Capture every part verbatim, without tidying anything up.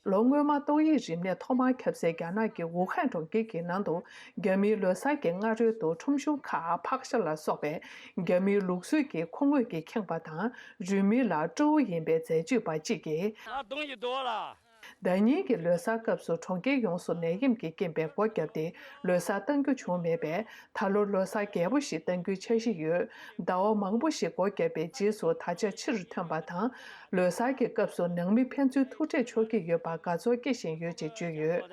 ལོ་སྔོན་མ་ཏོག་དབྱིབས་རིམས་ནད་ཐོག་མར་ཁྱབ་སའི་རྒྱ་ནག་གི་ཝུ་ཧན་གྲོང་ཁྱེར་གྱི་ནང་དུ། རྒྱ་མིའི་ལོ་གསར་གྱི་སྔ་རོལ་དུ་ཁྲོམ་གཞུང་ཁག་ཕག་ཤ་ལ་སོགས་པའི་རྒྱ་མིའི་ལུགས་སྲོལ་གྱི་ཁོ་ངོས་ཀྱིས་ཁེངས་པ་དང་། རུས་མིང་ལ་ཀྲོའུ་ཡིན་པའི་འཛད་སྤྱོད་པ་གཅིག་གིས། ང་གདོང་ཡི་རྡོ་ལ། ཟླ་ཉིན་གྱི་ལོ་གསར་སྐབས་སུ་གྲོང་ཁྱེར་ཡོངས་སུ་ནད་ཡམས་ཀྱི་རྐྱེན་པས་སྒོ་བརྒྱབ་སྟེ་ལོ་གསར་གཏང་རྒྱུ་བྱུང་མེད་པས། ད་ལོ་ལོ་གསར་རྒྱས་པོ་ཞིག་གཏང་རྒྱུའི་འཆར་གཞི་ཡོད། ཟླ་བ་མང་པོ་ཞིག་སྒོ་བརྒྱབ་པའི་རྗེས་སུ་ད་ཆ་ཕྱིར་ཐོན་པ་དང་། ལོ་གསར་གྱི་སྐབས་སུ་ནང་མི་ཕན་ཚུན་ཐུག་འཕྲད་འཆོར་གྱི་ཡོད་པར་དགའ་ཚོར་སྐྱེ་བཞིན་ཡོད་ཅེས་བརྗོད་ཡོད།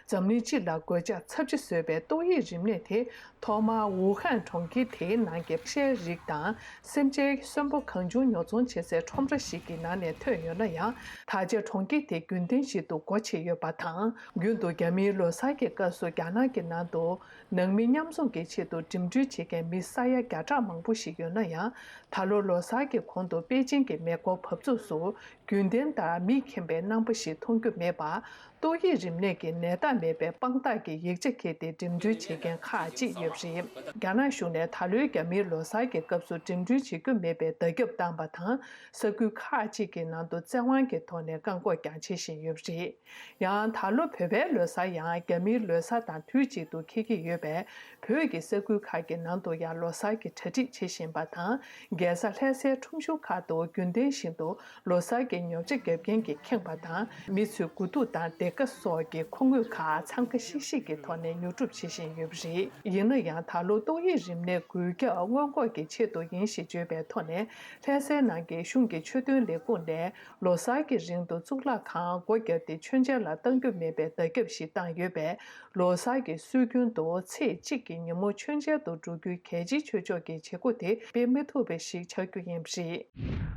འཛམ་གླིང་སྤྱི་ལ་གོད་ཆག་ཚབས་ཆེ་བཟོས་པའི་ཏོག་དབྱིབས་རིམས་ནད་དེ། ཐོག་མར་ཝུ་ཧན་གྲོང་ཁྱེར་དེའི་ནང་གི་ཤའི་རིགས་དང་། སེམས་ཅན་གསོན་པོ་གང་བྱུང་ཉོ་ཚོང་བྱེད་སའི་ཁྲོམ་ར་ཞིག་གི་ནང་ནས་ཐོན་ཡོད་ན་ཡང་། ད་ཆ་གྲོང་ཁྱེར་དེ་རྒྱུན་ལྡན་ཞིག་ཏུ་སྒོ་ཕྱེ་ཡོད་པ་དང་། རྒྱུན་དུ་རྒྱ་མིའི་ལོ་གསར་གྱི་སྐབས་སུ་རྒྱ་ནག་གི་ནང་དུ་ནང་མི་མཉམ་འཛོམས་ཀྱི་ཆེད་དུ་འགྲིམ་འགྲུལ་བྱེད་མཁན་མི་ས་ཡ་བརྒྱ་ཕྲག་མང་པོ་ཞིག་ཡོད་ན་ཡང་། ད་ལོ་ལོ་གསར་གྱི་གོང་དུ་པེ་ཅིང་གི་མེ་འཁོར་བབས་ཚུགས་སུ་རྒྱུན་ལྡན་ལྟར་མིས་ཁེངས་པའི་རྣམ་པ་ཞིག་མཐོང་རྒྱུ་མེད་པར། ཏོག་དབྱིབས་རིམས་ནད་ཀྱི་ནད་རྟགས་མེད་པའི་དཔང་རྟགས་ཀྱི་ཡིག་ཆ་འཁྱེར་ཏེ་འགྲིམ་འགྲུལ་བྱེད་མཁན་ཁག་ཅིག་ཡོད་པ་རེད། རྒྱ་ནག་གཞུང་ནས་ད་ལོའི་རྒྱ་མིའི་ལོ་གསར་གྱི་སྐབས་སུ་འགྲིམ་འགྲུལ་བྱེད་རྒྱུ་མེད་པའི་བརྡ་ཁྱབ་བཏང་པ་དང་། ས་ཁུལ་ཁག་ཅིག་གི་ནང་དུ་བཙན་དབང་གི་ཐོག་ནས་བཀག་འགོག་ཀྱང་བྱེད་བཞིན་ཡོད་པ་རེད། ཡང་ད་ལོ་བོད་པའི་ལོ་གསར་ཡང་རྒྱ་མིའི་ལོ་གསར་དང་དུས་གཅིག་ཏུ་འཁེལ་གྱི་ཡོད་པས། བོད་ཀྱི་ས་ཁུལ་ཁག་གི་ནང་དུ་ཡང་ལོ་གསར་གྱི་གྲ་སྒྲིག་བྱེད་བཞིན་པ་དང་། རྒྱལ་ས་ལྷ་སའི་ཁྲོམ་གཞུང་ཁག་ཏུ་རྒྱུན་ལྡན་བཞིན་དུ་ལོ་གསར་གྱི་ཉོ་ཆ་བརྒྱབ་མཁན་གྱིས་ཁེངས་པ་དང་། མི་ཚོས་དགུ་ཐུག་དང་སྡེར་ཁ་སོགས་ཀྱི་ཁོ་ངོས་ཁག་འཚང་ཁ་ཤིག་ཤིག་གི་ཐོག་ནས་ཉོ་སྒྲུབ་བྱེད་བཞིན་ཡོད་པ་རེད། ཡིན་ན་ཡང་ད་ལོ་ཏོག་དབྱིབས་རིམས་ནད་འགོས་ཁྱབ་སྔོན་འགོག་གི་ཆེད་དུ་ཡིན་ཞེས་བརྗོད་པའི་ཐོག་ནས། ལྷ་སའི་ནང་གི་གཞུང་གི་ཆོས་དོན་ལས་ཁུངས་ནས། ལོ་གསར་གྱི་རིང་དུ་གཙུག་ལག་ཁང་སྒོ་བརྒྱབ་སྟེ་མཆོད་མཇལ་ལ་གཏང་རྒྱུ་མེད་པའི་བརྡ་ཁྱབ་ཞིག་བཏང་ཡོད་པས། ལོ་གསར་གྱི་སྲོལ་རྒྱུན་དུ་ཚེས་གཅིག་གི་ཉིན་མོ་མཆོད་མཇལ་དུ་འགྲོ་རྒྱུའི་གལ་ཆེའི་ཆོས་ཕྱོགས་ཀྱི་བྱེད་སྒོ་དེ་སྤེལ་མི་ཐུབ་པ་ཞིག་ཆགས་རྒྱུ་ཡིན་པ་རེད།